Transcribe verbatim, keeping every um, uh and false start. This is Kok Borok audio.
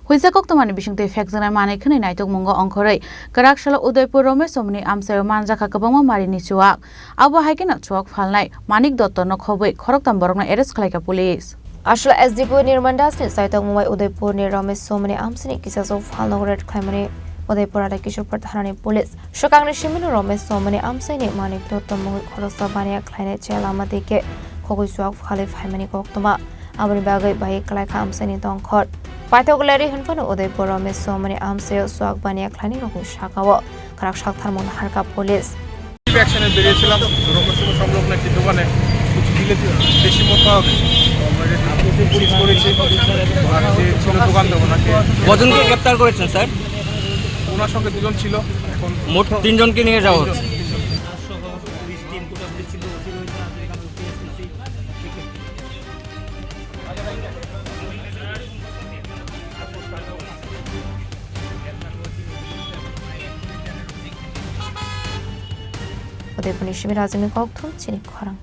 Huisa koktwmani bisingtwi phekjaknai manwi khwnwi naitokmungo ongkhorwi kwrak salo Udaipur Romesh Somani amchaio manjakha kwbangma marini chuak. Abo hai kheno chuak phalnai Manik Dotto no khobwi khoroktham borokno arrest khlaikha police. Aswk S D P O Nirman Das ni chaitokmung bai Udaipur ni Romesh Somani amchaini kisa chuk phalno raid khlaimani Udaipur ada Kishorpur thanani police. Swkangni simino Romesh Somani amchaini Manik Dotto mungwi khoroksa baniya khlainai chela lama dike khogwi chuak phalwi phaimani koktwma. Aboni bagwi bai kwlaikha amchaini tongkhor. Paithak leri hwnphano Udaipur Romesh Somani amchaio chuak baniya khlainai rokni sakao khrak saktharmung naharkha police. Action-এ বেরিয়েছিলাম, রমেশপুর সংলগ্ন একটি দোকানে কিছু বিলেতি দেশি মদ পাওয়া গেছে। আমরা এটা সিজ করেছি। আর যে ছিল দোকানদার, ওনাকে কজনকে গ্রেপ্তার করেছেন, স্যার? ওনার সঙ্গে দুজন ছিল। এখন মোট তিনজনকে নিয়ে যাওয়া হচ্ছে। Udaipurni simi Rajini Kokthum, chini khorang.